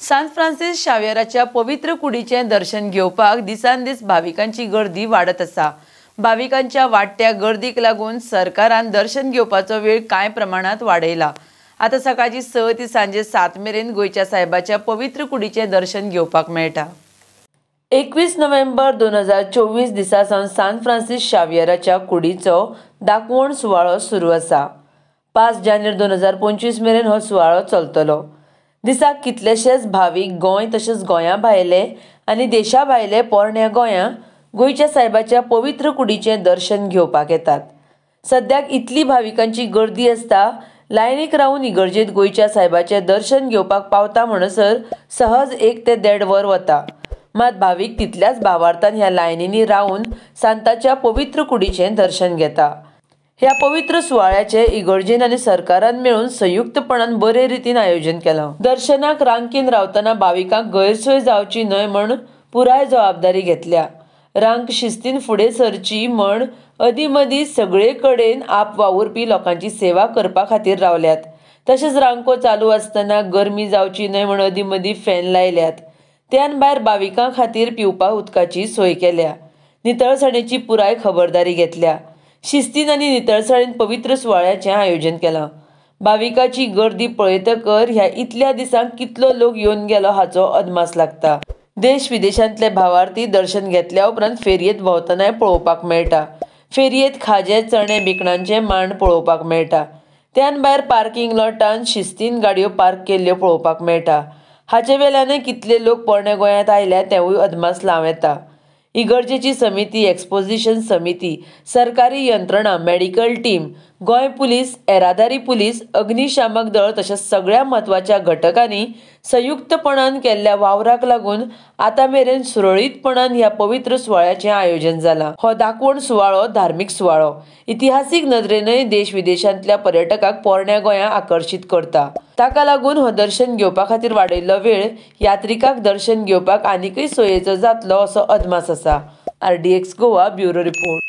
सांत फ्रांसीस शाव्येराच्या पवित्र कुडीचें दर्शन घेवपाक दिसान दीस भाविकांची गर्दी वाडत आसा. भाविकांच्या वाडट्या गर्दीक लागून सरकारान दर्शन घेवपाचो वेळ कांय प्रमाणांत वाडयला. आतां सकाळची 6 ते सांजे 7 मेरेन गोंयच्या सायबाच्या पवित्र कुडीचें दर्शन घेवपाक मेळटा. 21 नोव्हेंबर 2024 दिसा सावन सांत फ्रांसीस शाव्येराच्या कुडीचो दाखवण सुवाळो सुरू आसा. 5 जानेर 2025 मेरेन हो सुवाळो चलतलो. दिसाक कितलेशेच भावीक गोंय तशेंच गोंया भायले आनी देशा भायले पोरण्या गोंया गोंयच्या सायबाच्या पवित्र कुडीचें दर्शन घेवपाक येतात. सद्याक इतली भाविकांची गर्दी आसता, लायनीक रावन इगर्जेंत गोंयच्या सायबाचें दर्शन घेवपाक पावता म्हणसर सहज 1 ते 1.5 वर वता. मात भावीक तितल्याच भावार्थान ह्या लायनींनी रावन सांताच्या पवित्र कुडीचें दर्शन घेता. ह्या पवित्र सुवाळ्याचें इगर्जेन आनी सरकारान मेळून संयुक्तपणान बरे रितीन आयोजन केलां. दर्शनाक रांकेन रावतना भाविकांक गैरसोय जावची न्हय म्हूण पुराय जबाबदारी घेतल्या. रांक शिस्तीन फुडें सरची म्हण अदीं मदीं सगळे कडेन आप वावुरपी लोकांची सेवा करपा खातीर रावल्यात. तशेंच रांको चालू आसतना गरमी जावची न्हय म्हण अदीं मदीं फॅन लायल्यात. त्यान भायर भाविकां खातीर पिवपा उदकाची सोय केल्या. नितळसाणेची पुराय खबरदारी घेतल्या. शिस्तीन आनी नितळसाणेन पवित्र सुवाळ्याचें आयोजन केलां. भाविकाची गर्दी पळयतकर ह्या इतल्या दिसांक कितलो लोक येवन गेलो हाचो अदमास लागता. देश विदेशांतले भावार्थी दर्शन घेतल्या उपरांत फेरयेंत भोंवतनाय पळोवपाक मेळटा. फेरयेंत खाजें, चणे, बिकणांचे मांड पळोवपाक मेळटा. त्यान भायर पार्किंग लॉटान शिस्तीन गाडयो पार्क केल्ल्यो पळोवपाक मेळटा. हाचे वेल्यानय कितले लोक पोरण्या गोंयांत आयल्या तेवूय अदमास लावं येता. इगर्जेची समिती, एक्सपोजिशन समिती, सरकारी यंत्रणा, मेडिकल टीम, गोंय पुलीस, येरादारी पुलीस, अग्निशामक दळ तशेंच सगळ्या म्हत्वाच्या घटकांनी संयुक्तपणान केल्ल्या वावराक लागून आतां मेरेन सुरळीतपणान ह्या पवित्र सुवाळ्याचें आयोजन जालां. हो दाखवण सुवाळो धार्मीक सुवाळो इतिहासीक नदरेनय देश विदेशांतल्या पर्यटकांक पोरण्या गोंया आकर्शीत करता. ताका लागून हो दर्शन घेवपा खातीर वाडयल्लो वेळ यात्रिकांक दर्शन घेवपाक आनीकय सोयेचो जातलो असो अदमास आसा. RDX Goa bureau report.